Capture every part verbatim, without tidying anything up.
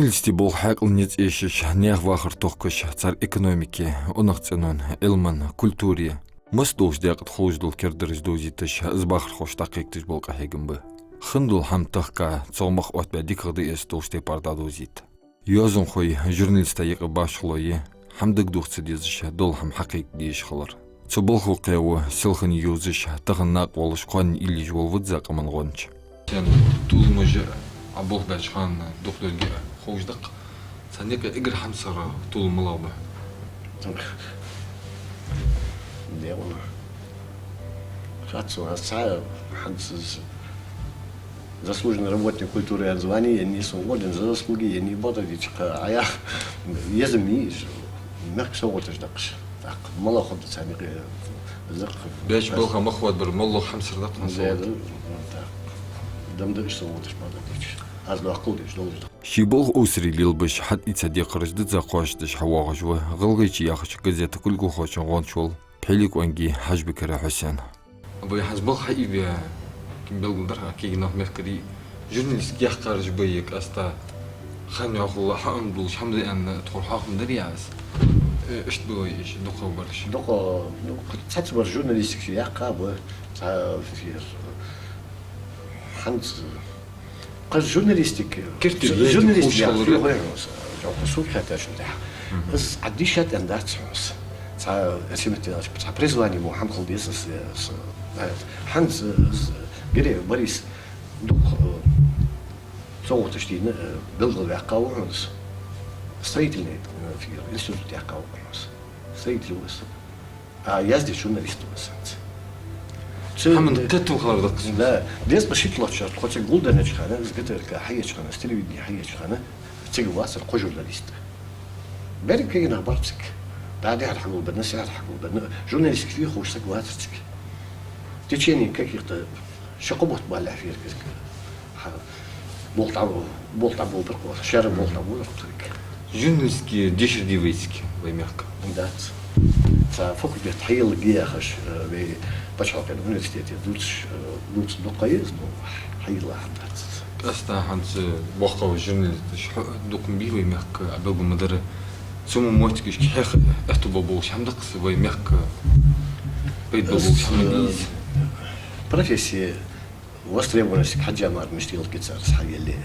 Листе болх хьаькъал низ эшаш, наьха вахар тохкаш, цар экономике, унахцӀенон, Ӏилман, культуре, масса долча даькъе тӀа ховш дола кердараш довзийташ, из бахархошта дӀакхайкадеш бола къахьегам ба. Хинна дола хӀама тахка, цох мах оттабаь дикагӀа да из долча тайпара дӀадовзийта. Йоазонхой, журналистай юкъе башхало я, хӀама дагадоха ца дезаш, дола хӀама хьакхайкаде дезаш хилар. Цу балхо кхеву селхан йовзаш, тахан накъавоалаш кхоанен уйла еш вола визза къаман гӀонча. Сен толамаш а, Ӏа болх беча хана дукха долга а ховш да-кх. Царна юкъе эггара хьамсара толам малагӀа ба? Декъала. Хатсо аз цхьа хӀанз заслуженный работник культуры аьнна звани еннай сона, орден «За заслуги» еннай, бакъдар дийцача, Ӏа яха еза мийша, мехка совгӀаташ даккхаш. ТӀаккха малагӀа хургда царна юкъе закх? Беча балха мах хадабар малагӀа хьамсара да-кх хьона? Да, да, так. Дам да уж совгӀаташ, бакъдар дийцача. Аз доккхал деш долаш да. Ший болх овсаре лелабеш, хьатӀаийца декхараш дизза кхоачашдеш хьавоагӀаш ва ГӀалгӀайче яхача газета кулгалхочун гӀонча вола Пхьилекъонгий Хьажбикара Хьусен. Абай, хӀанз балха хьаийбаь, кхы белгалдар хьа, кагий нах мехкарий, журналистика яьккхараш ба е къаьстта хьан йоахалла хьаӀомадолаш хӀама да аьнна, тхона хьоахам дарий Ӏа из? Э, иштта ба вай уж дукхагӀбараш? Дукха, ну, цхьацца бар журналистика яьккха ба, цхьа фер. ХӀанз кхы журналистика, керттера жу-, езде журналистика ховш хилар яхар хьона, жо-, хьо сога хаьттачун тӀехьа. Мгм. Из Ӏа дийшад аьнна дац хьона из. Цхьа, э, симите, цхьа призвани мо хӀама хила деза аз, э, с-, э, хӀанз, э, Гиреев Борис дукха, э, совгӀаташ дийна, э, белгалваьккха ва хьона из. Строительный, э, фир, институт яьккха ва хьона из. Строитель ва из. А язде журналист ва из хӀанз. Цу хӀаман кхетам хилар да-кх. Да, дезткъа шийтталагӀча шера тхо цига гулденнача хана, из ГТРК хьаеча хана, из телевидени хьаеча хана, цига вацар кхо журналист. Берригаш кагий нах бар цига. ДӀа дехьара хьагулбенна, сехьара хьагулбенна, журналистика фу я ховш саг вацар цига. В течение каких-то ши-кхо бутт балалехьа феркизга. Хьа, болх дӀа-, болх дӀаболабир-кх, шера болх дӀаболабир-кх. Журналистика дешар дий вайцига, вай мехка? Дац. Цхьа факультет хьайийлларгья яхаш, э, вай паччахьалкхен университете дувцаш, э, дувцаш дукха я из, но хьайийлла хӀама дац. Къаьстта хӀанз боккхагӀа журналисташ хьо-, дукха ма бий вай мехка, Ӏа белгал ма дарра. Цу мо моттигашка хьеха аьттув бола болаш хӀама да-кх из вай мехка, пайда бола болаш хӀама дий из? Э, профессия востребованностьга хьежжа мара мишта йолга цар из хьаелле.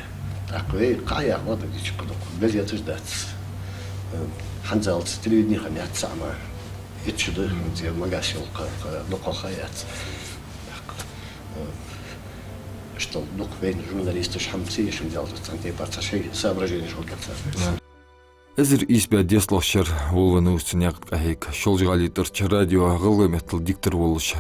ТӀаккха вай кхы а яха, бакъдар дийцача, кхы дукха газеташ дац. Э, хӀанзалца телевидени хиннаяц цхьа а мара. Итт шу да, хӀанз магаш йола кхы, кхы дукха ха яц. ТӀаккха, э, иштта дукха вайна журналисташ хӀама ца еш, хӀанзалца цхьан тайпара цхьа шоай соображенеш хургьяц цар. Эзар ийс бӀаь дезткъалагӀча шера волавенна ва из цу наькъа тӀа къахьега. Шолжа-ГӀалий тӀарча радио гӀалгӀай меттала диктор волаш.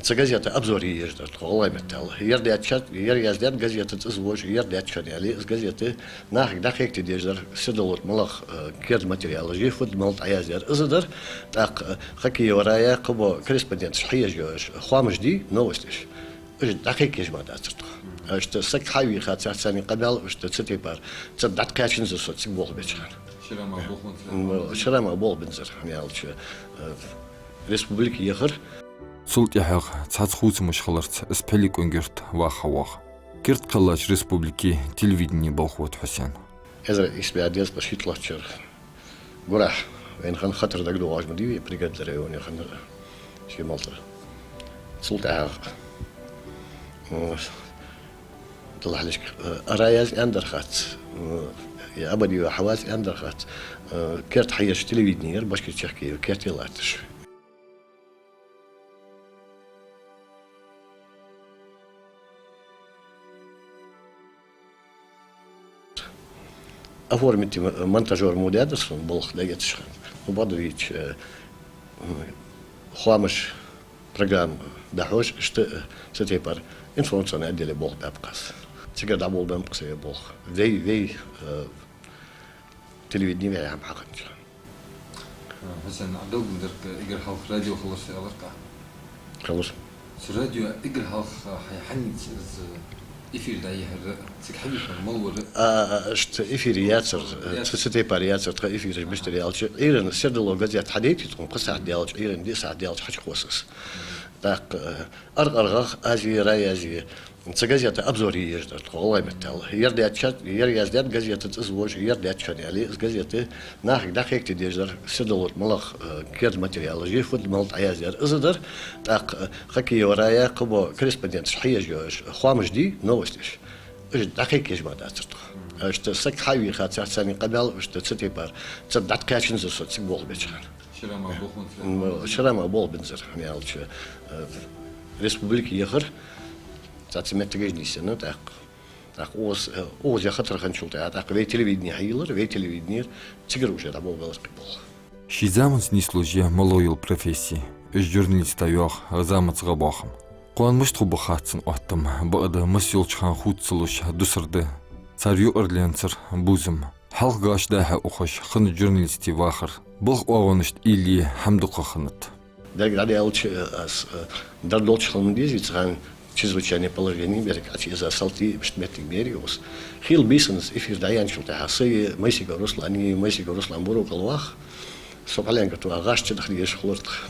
Цу газета обзор е езаш дар тхо гӀалгӀай меттала. Ер даьчад, ер яздаьд газета, цӀи из вож, ер даьчад аьле, из газета нахага дӀакхайкаде дезаш дар, седалот малагӀа, э, керда материалаш я, фуд мел дӀаяздер, из дар. ТӀаккха, э, Хакиева Рая, кхыбола корреспонденташ хьаеш йола хоамаш дий, новостеш. Уж дӀакхайка езаш мара дацар тхо. Иштта саг хьавийха, царца царна къамаьл, иштта цу тайпара. Цу дӀакхаьчанзар со цига болх беча хана. Шера мара болх бензар? М, шера мара болх бензар, хӀана аьлча, э, республика ехар. Цул тӀехьагӀа цхьацца хувцамаш хиларца из Пхьилекъонгий-Юрта ваха хьавоагӀа. Керда кхеллача республике телевидене балха вода Хьусен. Эзар ийс бӀаь дезткъа шийтталагӀча шера. Гурахь вайна хинна хатар дагадоагӀаш ма дий вай, Пригородни районе хиннар ший мел тӀара. Цул тӀехьагӀа, м, Далла хьалхашка, э, Араяз аьннадар хац, м, е Абадиева Хьаваз аьннадар хац, э, керда хьаеш телевидени яр Башкир Чахкиева, керте латташ. Оформить м-, монтажер мо даьдар сона, болх дӀаэцаш хинна. Ну, бакъдар дийцача, э, м, хоамаш, программа дӀахьош, иштта, э, цу тайпара информационни отделе болх баьб-кх аз. Цигара дӀаболабеннаб-кх са ер болх. Вай, вай, э, телевидени вай хӀама хьахиннача. Хьусен, Ӏа белгалдаьр-кх, эггара хьалха радио хилар со аьлар-кх Ӏа. Хилар. Цу радио эггара хьалха хьай хьанца из Эфир дӀайихьар, цига хьавийхар мала вар? А, а, иштта эфир яцар, э, цу, цу тайпара яцар, тха эфираш бистар яьлча, Ӏуйрийна «Сердало» газет хьадайтий тхона, пхи сахьат даьлча, Ӏуйрийна диъ сахьат даьлча хьачукхосса. ТӀаккха, э, аргӀ-аргӀагӀа, Азе, РайАзе, цу газета обзор е езаш дар тхо гӀалгӀай меттала. Ер даьча, ер яздаьд газета цӀи, из вож, ер даьча аьле, из газета нахага дӀакхайкаде дезаш дар, «Сердало» тӀа малагӀа, э, керда материалаш я, фуд мала дӀаяздаьр, из дар. ТӀаккха, э, Хакиева Рая, кхыбола корреспонденташ хьаеш йола хоамаш дий, новостеш. Уж дӀакхайкаеш мара дацар тхо. Иштта саг хьавийха, царца царна къамаьл, иштта цу тайпара. Царна дӀатӀакхаьчанзар со цига болх беча хана. Шера мара болх бензар? М, шера мара болх бензар, хӀана аьлча, э, республика ехар, цхьацца моттигаш нийсъенна, тӀаккха. ТӀаккха укхаза, э, укхаза ер хатар хинначул тӀехьагӀа, тӀаккха вай телевидени хьайийллар, вай телевиденера цигара уже дӀаболабелар кхы болх. Ший заманца нийслуш я мел йола професси, из журналиста йоагӀа заманца гӀа боахам. Кхоана мишта хургба хац цун оттам, бакъда масса йолча хана хувца ца луш дусар да. Цар юкъарленцара бувзам. Хьалха гӀаш дӀа-хьа ухаш хиннача журналиста вахар балха оагӀонашта уйла е хӀама дукха хиннад. Деррига дӀадаьлча, э, аз, э, дар долча хана ма дезий, цхьан чрезвычайное положение берг, Ӏочуэза салтий, иштта моттиг бер укхаза. Хийла бийсанна эфир дӀаяьнначул тӀехьагӀа, са е, Моисейков Руслан е, Моисейков Руслан Бурукал вах, со пхьаленгара тӀа гӀаш чудаха дезаш хулар тха.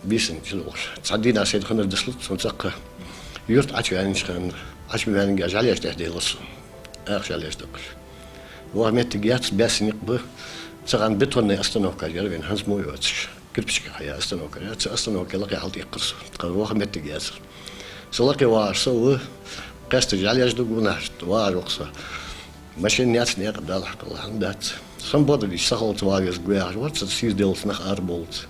Бийсанна чудолхаш. Цхьан дийнахьа сайна хиннар дислуц сона цӀаккха. Юрта Ӏочуваьннача хана, Ӏочу ма ваьннинге жӀалеш тӀехьа делар сона. Ах жӀалеш даккхаш. Ваха моттиг яц, баьсса никъ ба. Цу хана бетонни остановка яр вайна, хӀанз мо йоацаш. Кирпичкаш хьаяь остановка яр, цу остановка лакхе хьалтӀаийккхар со. Тха ваха моттиг яцар. Со лакхе вагӀаш со ва, къаьстта жӀалеш да гонахьа, вагӀаш ва-кх со. Машен яц, никъ, Далла хьакхелла хӀама дац. Со-м бакъда дийцача, са халкъаца вагӀа веза гу яхаш вар со, сийрдалца нах арабовлалца.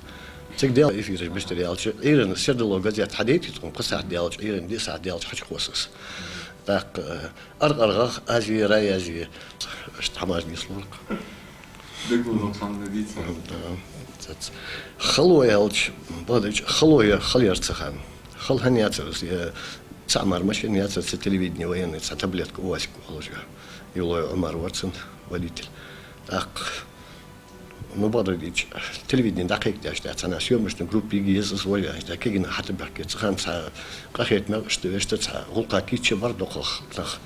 Цига даьлча эфираш бистар яьлча, Ӏуйрийна «Сердало» газет хьадайтий тхона, пхи сахьат даьлча, Ӏуйрийна диъ сахьат даьлча хьачукхосса. ТӀаккха, э, аргӀ-аргӀагӀа, Азе, РайАзе, иштта хӀамаш нийслора-кх. ДагадоагӀа хӀама дийцар. Да. Цац. Хало аьлча, бакъда дийцача, хало я-, хала яр цу хана. Хала хӀана яцар из, е цхьа мара машен яцар, цу телевидени военни цхьа таблетка, УАЗик оалаш я. Юлой Ӏумар вар цун водитель. ТӀаккха, ну, бакъда дийцача, телевидени дӀакхайкадеш да, цхьан съёмочни группе еза из вожаш да, кегий нах хьатӀабаьхке, цу хана цхьа къахетамегӀа, иштта вешта, цхьа гӀулакха кийча бар дукхагӀа нах.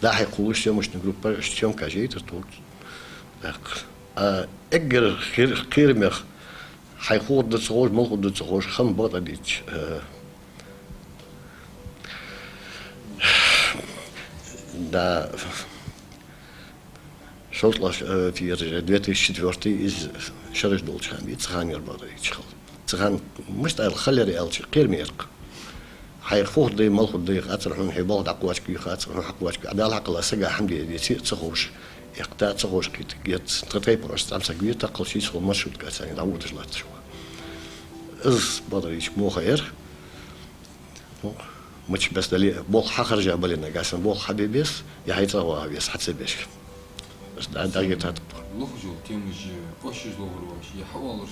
ДӀа-хьа кхувлаш съёмочни группа, иштта съёмкаш яйтар тхога. ТӀаккха, а, эггара кхер-, кхерамегӀа, хьай хургда ца ховш, мала хургда ца ховш, хӀама, бакъда дийцача, э, да, шовзткъа, э, февраль, две тысячи четвёртый, из шераш долча хана, цу хана яр, бакъда дийцача, хала. Цу хана мишта аьлча, хала яр аьлча, кхераме яр-кх. Хьай хургда, мала хургда, хьацар хьона хьай болх дӀакхоачаргья, хьацар хьона хьакхоачаргья, Далла хьакхелла сага хӀама де деций а ца ховш, эккхийтта а ца ховш кхийтта гет, тха тайпара цхьа цхьа гет, кхалсий схо маршруткаца дӀаводаш латташ ва. Из, бакъда дийцача, муха яр. Ну, мича беса дале, болх хьахержа бале, нагахьа санна болх хьабе беза, е хьай цӀагӀа ваха веза, хьа ца беш. Аз дӀа-, дӀагӀертад-кх. Лохаш йола темаш, оаш лохаш, е хьаоалаш,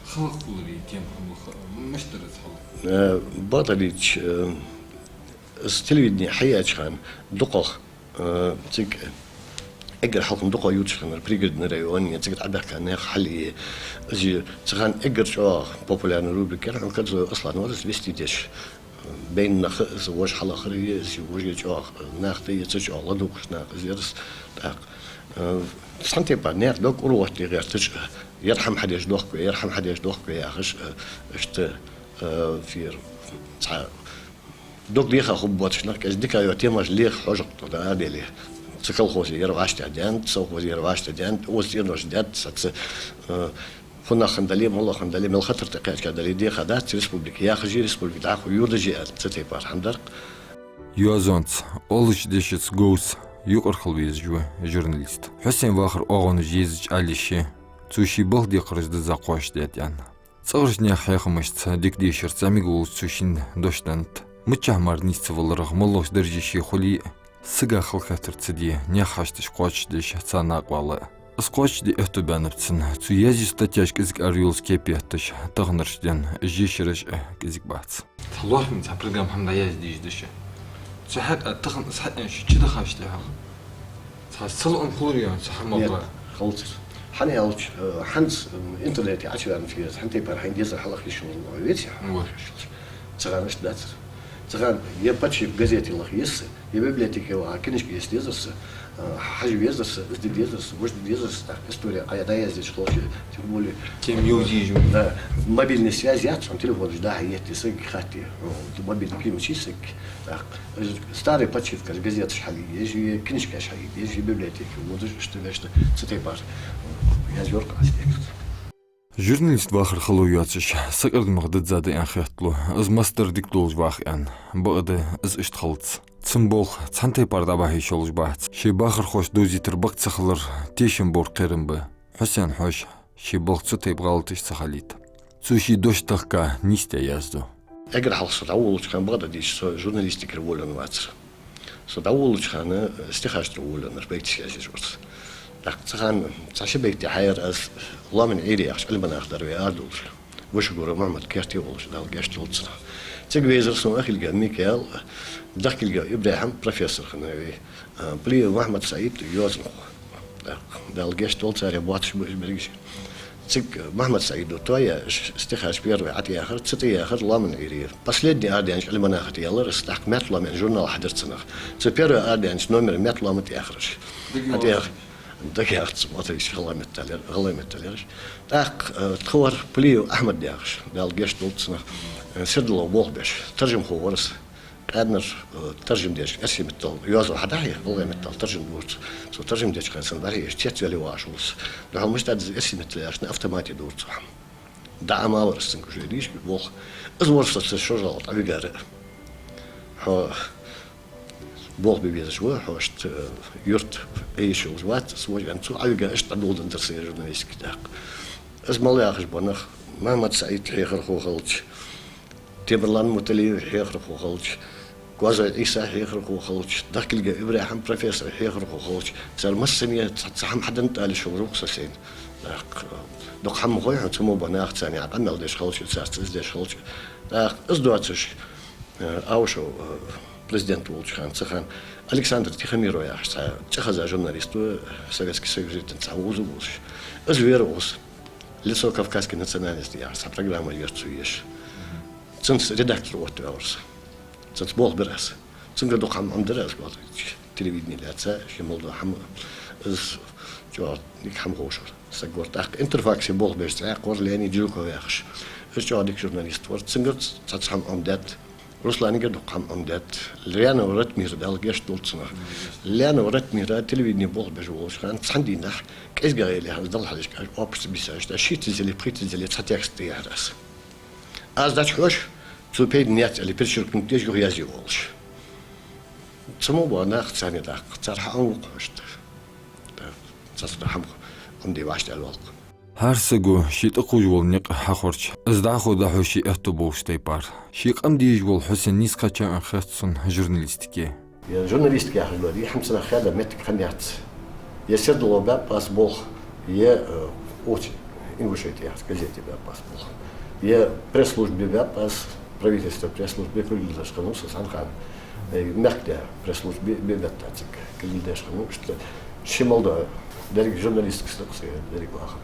халахулари тема хӀама лаха, мишта дар из хьал? Э, бакъда дийцача, э, аз телевидени хьаяьча хана дукхагӀа, э, цига эггара хьалха дукхагӀа ювцаш хиннар Пригородни районе, цига дӀабаьхка нах хьалъе. Из цу хана эггара чӀоагӀа популярни рубрика яр хьона Кадзой Аслан вар из вести деш. Байна нах из вож хьалахар е, из вож е чӀоагӀа нах тӀа е, цу чӀоагӀа ладувгӀаш нах из яр из. ТӀаккха, э, цхьан тайпара наьха дог урагӀоттаде гӀерташ, ер хӀама хьадеш дохк вай, ер хӀама хьадеш дохк вай яхаш, э, иштта, э, фир, цхьа дог деха хургбоацаш нах, кӀезига дика йола темаш леха хьожаргда, да, а, дели. Цу колхозе ер вӀаштӀехьадаьннад, совхозе ер вӀаштӀехьадаьннад, укхаза цӀенош даьд, цхьацца, э, фуннагӀа хинна дале, малагӀа хинна дале, мел хатар тӀакхаьча дале, деха дац республика яхаш, республика дӀахо юрдаш я аьнна, цу тайпара хӀама дар-кх. Йоазонца, оалача дешаца говза, юкъара хила везаш ва журналист. Хьусен вахара оагӀонаш езача Ӏалише, цо ший балха декхараш дизза кхоачашдаьд аьнна. ЦӀагӀарча наьха хьехамашца, дика дешарца зӀамига волаш цо шийна дош деннад. Миччахьа мара нийсса ца валарах, моллагӀча дарже ше хуле а, сага хала хетар ца де, наьха хьашташ кхоачашдеш царна накъавала. Из кхоачашде аьттув баьннаб цун, цо язъю статьяш кӀезига ара йолаш кепа етташ, таханарча ден жешараш а кӀезига бац. Цхьа лоархӀаме цхьа программа хӀама дӀаязде дезаш да шо. Цу хьакъехьа тахан из хьаэцаш чудахача тӀехьагӀа цхьа салоӀам хулар йоах цу хӀамах? Нет, хилацар. ХӀана аьлча, э, хӀанз, м, интернете Ӏочуваьнна фираз, хӀана тайпара хьайна дезар хьалха йиш йолаш веций хьо? Ва. Цу хана иштта дацар. Цу хана е подшивка газета лаха еза са, е библиотеке ваха книжка еза дезар са, а, хьажа везар са, из де дезар са, вож де дезар са, тӀаккха истори Ӏа дӀаяздеча хилча, тем более тема ювзаш. Да, мобильная связь яц, цун телефонаш дӀа-хьа етте саг хатте. Ну, мобильный приемник саг. ТӀаккха старый подшивкаш газеташ хьалъеш, е книжкаш хьалъеш, е библиотеке водаш, иштта вешта цу тайпара язъяьр-кх аз текст. Журналист вахар хало йоацаш, сакъердамах дизза да аьнна хеталу, из массадара дика долаш вах аьнна. Бакъда из иштта хилац. Цун болх цхьан тайпара дӀабахьа йиш йолаш бац. Ший бахархошта довзийтар бакъ ца хилар тешам бора кхерам ба. Хьусен хьош ший балха цу тайпа гӀалаташ ца хилийта. Цо ший дош тахка нийсдаь язду. Эггара хьалха со дӀаволалуча хана, бакъда дийша, со журналистикера уволен вацар. Со дӀаволалуча хана, э, стихаш тӀара уволенар, байташ язъеш вар со. ТӀаккха цу хана цхьа-ши байт хьаяьяр аз, «Лоаман Ӏуйре» яхаш альманах дар вай арадоалаш. Вошагуров Мухьмад керте волаш, Дала гешт долда цунах. Цига везар сона Ахилгов Микаил, Дахкилгов ИбрахӀим, профессор хиннай вай, а, Плиев Мухьмад-СаӀид, йоазонхо. ТӀаккха Дала гешт долда царех, боацаш ба уж берригаш. Цига Мухьмад-СаӀида тоаяь, ш-, стихаш первый ӀотӀаяхар, цу тӀа яхар «Лоаман Ӏуйре». Последний арадаьннача альманаха тӀа ялар из, тӀаккха «Метта лоам» аьнна журнал хьадир цунах. Цу первый арадаьннача номера «Метта лоам» тӀа яхар уж. ДагадоагӀа. ДагадоагӀа, мотт иш гӀалгӀай меттала яр, гӀалгӀай меттала яр уж. ТӀаккха, э, тха вар Плиев Ахьмад яхаш, Дала гешт долда цунах, э, Сердало болх беш, таржамхо вар из. Къаьнара, э, таржам деш, эрсий меттала йоазув хьадахье, гӀалгӀай меттала таржам дора цо. Цо таржам деча хана санна дӀахьежача, цецвелла вагӀаш ва из. Духьал мишта да из, эрсий меттала яхача, на автомате дора цо хӀама. ДӀа Ӏомавар из, цунга уже дийша болх. Из вар со цу шожагӀате Ӏовигар. Хьо болх бе везаш ва, хьо иштта, э, юрта Ӏе йиш йолаш вац, со вожан цо Ӏовига, иштта дӀадоладенна дар са журналистика тӀаккха. Из мел яхаш ба нах, Мухьмад-СаӀид хьехархо хилча, Темирлан Муталиев хьехархо хилча, Коазой Ӏийса хьехархо хилча, Дахкилгов ИбрахӀим профессор хьехархо хилча, цар массане цхьа, цхьа хӀама хьаденнад ала йиш йолаш ва-кх со сайна. ТӀаккха дукха хӀама ма хой хьона, цу мо бола нах, царна къамаьл деш хилча, царца из деш хилча. ТӀаккха из доацаш, э, Аушев, э, президент волча хана, цу хана Александр Тихомиров яхаш цхьа чӀоагӀа хоза журналист ва, Советский Союзера цхьа вуза волаш. Из вера укхаза. «Лицо кавказской национальности» яхаш цхьа программа яр цо еш. Цунца редактор оттаваьвар со. Цунца болх бир аз. Цунгара дукха хӀама Ӏомадаьр аз, гӀалгӀай телевидене лаьца, ший мел дола хӀама, из чӀоагӀа дика хӀама ховш вар саг вар. ТӀаккха «Интерфаксе» болх беш цхьаькха вар Леонид Жуков яхаш. Из чӀоагӀа дика журналист вар. Цунгара цхьацца хӀама Ӏомадаьд. Русланагара дукха хӀама Ӏомадаьд. Леонов Ратмира, Дала гешт долда цунах. Леонов Ратмира телевидене болх беш волча хана цхьан дийнахьа кӀезига гӀайла яхаш, Дала хьалхашка, общество бисаш, шийтта зӀиле, пхийтта зӀиле цхьа текст тӀаяхьар аз. Аз дӀачухьош, цо пайда яц аьле, перечеркнуть деш, юха язъе волаш. Цу мо бола нах, царна тӀаккха, цар хьаӀомаву-кх хьоашта. ТӀаккха цхьацца хӀама Ӏомаде вӀаштӀехьаваьв-кх. ХӀара саго ший тӀакхувш вола никъ хьахорча, из дӀахо дӀахьош ший аьттув болча тайпара. Ший къам де езаш вола Хьусен нийса кхаьчав аьнна хет сона журналистике. Е журналистика яхаш дола, е хӀама цунах хада моттиг хинна яц. Е «Сердало» баьб аз болх, е, э, укх «Ингушетия» яхача газете баьб аз болх. Е пресс-службе баьб аз, правительства пресс-службе кулгалдеш хиннав со цхьан хана. Э, мехкда пресс-службе бе бетта цига кулгалдеш хиннав, иштта ший мел дола деррига журналистика стаг са, деррига вахар.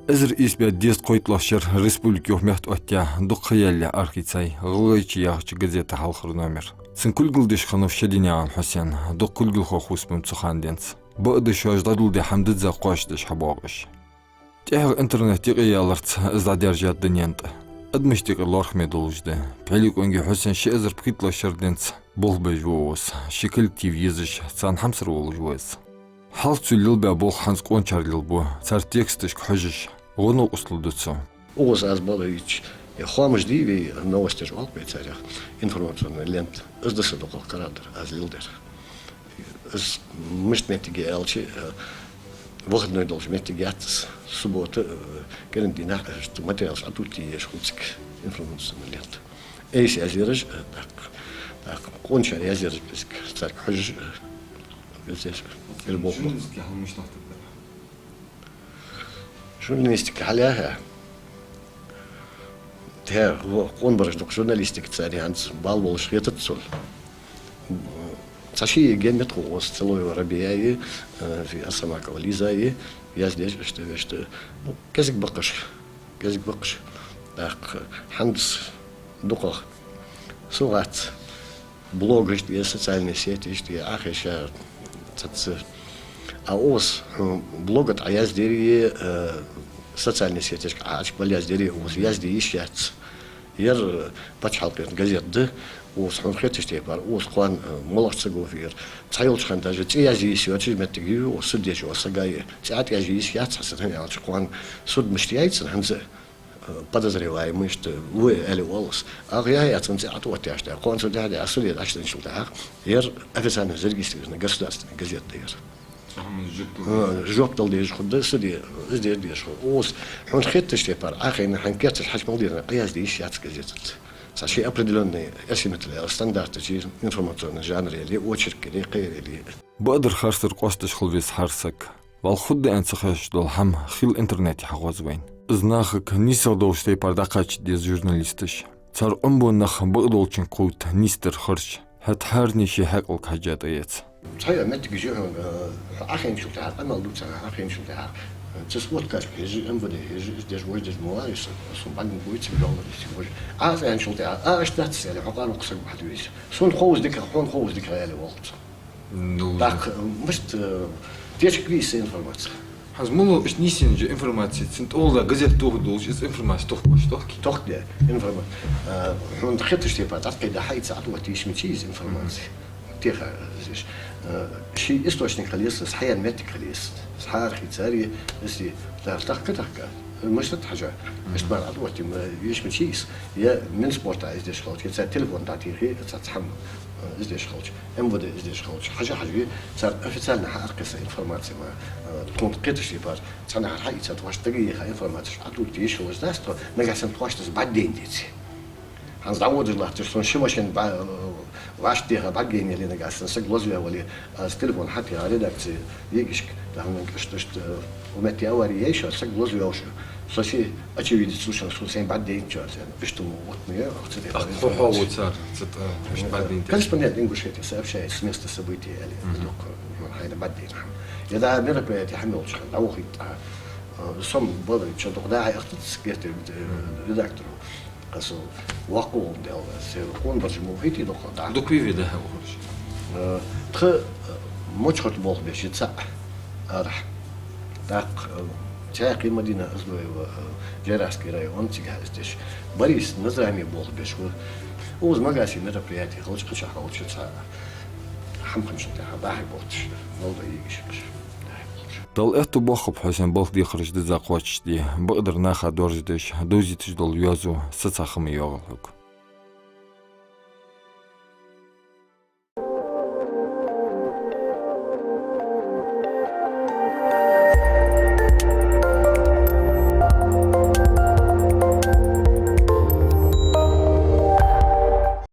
Эзар ийс бӀаь дезткъа кхойтталагӀча шера республике юхаметтаоттаяь, дукха ха яьлча арахийцай «ГӀалгӀайче» яхача газета хьалхара номер. Цун кулгалдеш хиннав Шадинаькъан Хьусен, дукха кулгалхо хувцабеннаб цу хана денз. Бакъда шоаш дӀадоладаь хӀама дизза кхоачашдеш хьабоагӀа уж. ТӀехьагӀа интернет юкъеяларца из дӀадаьржад дунен тӀа. Адамашта юкъе лоархӀаме долаш да. Пхьилекъонгий Хьусен ши эзар пхийтталагӀча шера денз болх беш ва укхаза. Ший коллектив езаш, царна хьамсара волаш ва из. Хьалха цо лелабаь болх хӀанз къоначар лелабу, цар тексташка хьожаш, гӀо-новкъостал ду цо. Укхаза аз бала йича, е хоамаш дий вай, новостеш оал-кх вай царех, информационная лента. Из да са дукхагӀа карадар, аз леладер. Из мишта моттиге аьлча, э, выходной долча моттиге яц из, суббота, э, кӀиранди дийнахьа, э, материалаш Ӏототтае езаш хул цига, информационная лента. Айса язъераш, э, тӀаккха, тӀаккха къоначар язъераш, кӀезига царга хьожаш, э, язъеш, ир болх ба. Журналистика хьалха мишта латтаргда? Журналистика хьалъяхьа, тӀа къонабараш дукха журналистика царех хӀанз бала болаш хетац сона. Цхьа-ши йиӀиг я меттахо укхаза, Целоева Рабияи, э, Асамакова Лизаи, яздеш, иштта, вешта, ну, кӀезига ба-кх уж, кӀезига ба-кх уж. ТӀаккха хӀанз дукхагӀа со вац. Блогаш тӀа, социальни сетеш тӀа Ӏохайша цхьацца. А укхаза, хьона, блога тӀа Ӏояздере, э, социальни сетешка Ӏочу вала яздаре, укхаза язде йиш яц. Ер, э, паччахьалкхен газет да, укхаза хьона хеташ тайпара, укхаза кхоана, э, моллагӀа саго фу яр. Цхьайолча хана даже цӀи язъе йиш йоацаш моттиг я, укхаза суд деш вола саг а я. ЦӀи ӀотӀаязъе йиш яц хьона, са тан аьлча, кхоана суд мишта яй цун, хӀанз а, э, подозреваемый, что вай аьле воллас. Ах, я, я, цун цӀи ӀотӀаоттаеш да. Кхоана цо дехьа-дехьа суде дӀачуденначул тӀехьагӀа, ер официально зарегистрированный государственный газет да ер. Цу хӀаман жоп дала А, деза. Жоп дала дезаш хургда, суде из дер дезаш хургда. Укхаза хьона хеташ тайпара Ӏохайна, хьайна керттера хьакъ мел дена, Ӏоязде йиш яц газета тӀа. Цхьа ший определённый, эрсий меттала аьлча, стандарт, ший информационный жанр яле, очерк яле, кхыяр яле. Бакъдар харцдар къоастадеш хила веза хӀара саг. Валла хургда аьнна ца ховш дола хӀама хила интернете хьахоз вайна. Из нахага нийсагӀа долча тайпара дӀакхача деза журналисташа. Цар Ӏомабу нах бакъдолчунга кхувда нийсдар харжа. ХӀаьта хӀаране ший хьаькъалга хьежжа тӀаэца. Цхьа а моттигаш я хьона, э, хьо Ӏохайначул тӀехьагӀа, къамаьл ду царна Ӏохайначул тӀехьагӀа. Э, цу сводкашка хьежа, МВД хьежа, из деш, вож деш ма варий со, сона бӀаргагургбий цига жовхьара из цига вож. Ӏа из аьнначул тӀехьагӀа, а, иштта дац аьле, хьо къаракъ саг бахьа дувийса. Сона ховш дика, хьона ховш дика аьле волча. Ну, так, э, мишта, э, тешка вий са информаци? ХӀанз мало иштта нийсъенна информаци, цун тӀа валла газет тохаш долаш, из информаци тохкаш, тохкий? Тохкаш да информаци. Э, хьона хеташ тайпара, тӀаккха да хьайца ӀотӀаотта йиш ма йий из информаци. Мгм. Теха, э, здесь. Э, ший источник хила еза, хьаяьнна моттиг хила еза. Хьархи цари, если тар тахка, тахка. Мишта хьажа? Мгм. Иштта мара ӀотӀаотта йиш ма йий из. Е Минспорта из деш хилча, е цар телефон тӀа тӀатехе, цхьа хӀама, э, из деш хилча. МВД из деш хилча, хьажа, хьажа, цар официально хьаара кхы са информаци ма, э, тхона кхеташ тайпара, цхьаннахьара хьаийца тхоашта дагайеха информацеш ӀотӀаотта йиш йолаш дац тхо, нагахьа санна тхоашта из бӀаргадайна деце. ХӀанз дӀаводаш латташ сона ши машен ба-, э, вӀашагӀтеха бӀаргаяйнай нагахьа санна, саг лозаваь вале, аз телефон хьатӀа редакце йигишка, тахан иштта, иштта, э, у метте авари яьй шоана, саг лозаваь ва шоана. Со се очевидец ва шоана, сона сайна бӀаргадайначоа, аьнна. Иштта мо вот ма яй, ах, цу тӀа. Ах, хьо хьо ву цар, цу тӀа, иштта бӀаргадайна тӀа. Корреспондент Ингушетии сообщает с места события, аьле. Мгм. Дукха, ну, хьайна бӀаргадайна хӀама. Е да мероприяти хӀама йолча хана, дӀавохийта, а, со-м бала, чо дукха дӀа-хьа ахтац герти, э, редакторо. Къа со воккха волча дела, сера къона баржа мо хӀаьта дукха дӀа. Дукха вий вай дӀа-хьа ухараш? Э, тха, э, Мочкъий-Юрта болх беш я цаӀ арахьа. ТӀаккха, э, Цхьаькха Мадина Оздоева, э, Джейрахский район, цигахьа из деш. Борис Назрани болх беш ва. Укхаза магасе мероприяти хилча, кхычахьа хилча цхьа хӀама-хӀамашта тӀехьа дӀа-хьа боагӀаш, мел дӀайигаш. Дала аьттув боаккхалба хьо шоай балха дехараш дизза кхоачашде, бакъдар наха доаржадеш, довзийташ дола йоазув сацахама йоагӀалва хьога.